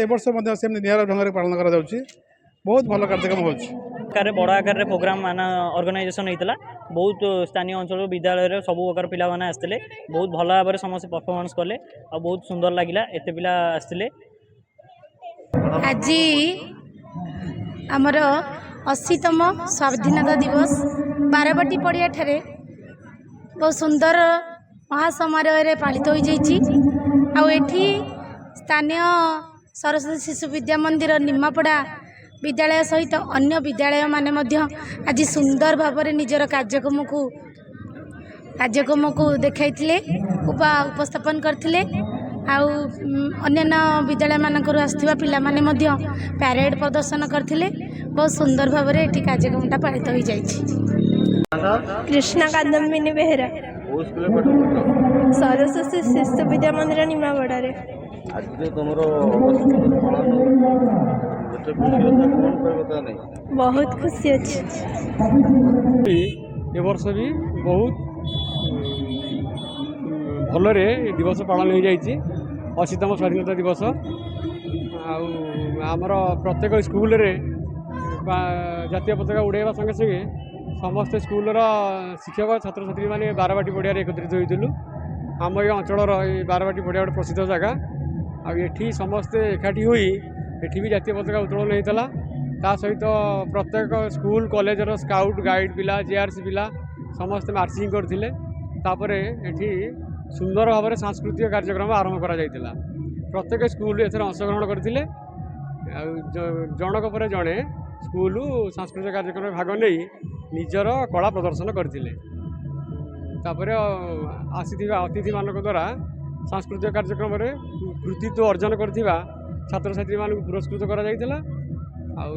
ଏ ବର୍ଷ ମଧ୍ୟ ସେମିତି ନିଆରା ଢଙ୍ଗରେ ପାଳନ କରାଯାଉଛି। ବହୁତ ଭଲ କାର୍ଯ୍ୟକ୍ରମ ହେଉଛି। ଆକାରରେ, ବଡ଼ ଆକାରରେ ପ୍ରୋଗ୍ରାମ୍ ମାନ ଅର୍ଗାନାଇଜେସନ୍ ହେଇଥିଲା। ବହୁତ ସ୍ଥାନୀୟ ଅଞ୍ଚଳରୁ ବିଦ୍ୟାଳୟରେ ସବୁ ପ୍ରକାର ପିଲାମାନେ ଆସିଥିଲେ। ବହୁତ ଭଲ ଭାବରେ ସମସ୍ତେ ପରଫର୍ମାନ୍ସ କଲେ ଆଉ ବହୁତ ସୁନ୍ଦର ଲାଗିଲା, ଏତେ ପିଲା ଆସିଥିଲେ। ଆଜି ଆମର 80ତମ ସ୍ୱାଧୀନତା ଦିବସ ବାରବାଟୀ ପଡ଼ିଆଠାରେ ବହୁତ ସୁନ୍ଦର ମହାସମାରୋହରେ ପାଳିତ ହୋଇଯାଇଛି। ଆଉ ଏଠି ସ୍ଥାନୀୟ ସରସ୍ୱତୀ ଶିଶୁ ବିଦ୍ୟା ମନ୍ଦିର ନିମାପଡ଼ା ବିଦ୍ୟାଳୟ ସହିତ ଅନ୍ୟ ବିଦ୍ୟାଳୟମାନେ ମଧ୍ୟ ଆଜି ସୁନ୍ଦର ଭାବରେ ନିଜର କାର୍ଯ୍ୟକ୍ରମକୁ ଦେଖାଇଥିଲେ, ଉପସ୍ଥାପନ କରିଥିଲେ। ଆଉ ଅନ୍ୟାନ୍ୟ ବିଦ୍ୟାଳୟମାନଙ୍କରୁ ଆସିଥିବା ପିଲାମାନେ ମଧ୍ୟ ପ୍ୟାରେଡ଼ ପ୍ରଦର୍ଶନ କରିଥିଲେ। ବହୁତ ସୁନ୍ଦର ଭାବରେ ଏଠି କାର୍ଯ୍ୟକ୍ରମଟା ପାଳିତ ହୋଇଯାଇଛି। କୃଷ୍ଣା କାଦମ୍ବିନୀ ବେହେରା। କୋଉ ସ୍କୁଲରେ ପାଠ ପଢୁଛ? ସରସ୍ୱତୀ ଶିଶୁ ବିଦ୍ୟା ମନ୍ଦିର, ନିମାପଡ଼ାରେ। ଆଜି ଯୋଉ ତମର ଅଗଷ୍ଟ 15 ପାଳନ ହଉଛି, ଏତେ ଖୁସି ଅଛ, କ'ଣ କହିବ ତା ନେଇ? ବହୁତ ଖୁସି ଅଛି। ଏ ବର୍ଷ ବି ବହୁତ ଭଲରେ ଏ ଦିବସ ପାଳନ ହୋଇଯାଇଛି, 80ତମ ସ୍ୱାଧୀନତା ଦିବସ। ଆଉ ଆମର ପ୍ରତ୍ୟେକ ସ୍କୁଲରେ ବା ଜାତୀୟ ପତାକା ଉଡ଼ାଇବା ସଙ୍ଗେ ସଙ୍ଗେ ସମସ୍ତେ ସ୍କୁଲର ଶିକ୍ଷକ, ଛାତ୍ରଛାତ୍ରୀମାନେ ବାରବାଟୀ ପଡ଼ିଆରେ ଏକତ୍ରିତ ହୋଇଥିଲୁ। ଆମ ଏ ଅଞ୍ଚଳର ଏଇ ବାରବାଟୀ ପଡ଼ିଆ ଗୋଟେ ପ୍ରସିଦ୍ଧ ଜାଗା। ଆଉ ଏଠି ସମସ୍ତେ ଏକାଠି ହୋଇ ଏଠି ବି ଜାତୀୟ ପତାକା ଉତ୍ତୋଳନ ହେଇଥିଲା। ତା ସହିତ ପ୍ରତ୍ୟେକ ସ୍କୁଲ କଲେଜର ସ୍କାଉଟ୍ ଗାଇଡ଼ ପିଲା, ଜେଆର୍ସି ପିଲା ସମସ୍ତେ ମାର୍ଚିଂ କରିଥିଲେ। ତାପରେ ଏଠି ସୁନ୍ଦର ଭାବରେ ସାଂସ୍କୃତିକ କାର୍ଯ୍ୟକ୍ରମ ଆରମ୍ଭ କରାଯାଇଥିଲା। ପ୍ରତ୍ୟେକ ସ୍କୁଲ ଏଥିରେ ଅଂଶଗ୍ରହଣ କରିଥିଲେ। ଆଉ ଜଣକ ପରେ ଜଣେ ସ୍କୁଲ ସାଂସ୍କୃତିକ କାର୍ଯ୍ୟକ୍ରମରେ ଭାଗ ନେଇ ନିଜର କଳା ପ୍ରଦର୍ଶନ କରିଥିଲେ। ତାପରେ ଆସିଥିବା ଅତିଥିମାନଙ୍କ ଦ୍ୱାରା ସାଂସ୍କୃତିକ କାର୍ଯ୍ୟକ୍ରମରେ କୃତିତ୍ୱ ଅର୍ଜନ କରିଥିବା ଛାତ୍ରଛାତ୍ରୀମାନଙ୍କୁ ପୁରସ୍କୃତ କରାଯାଇଥିଲା। ଆଉ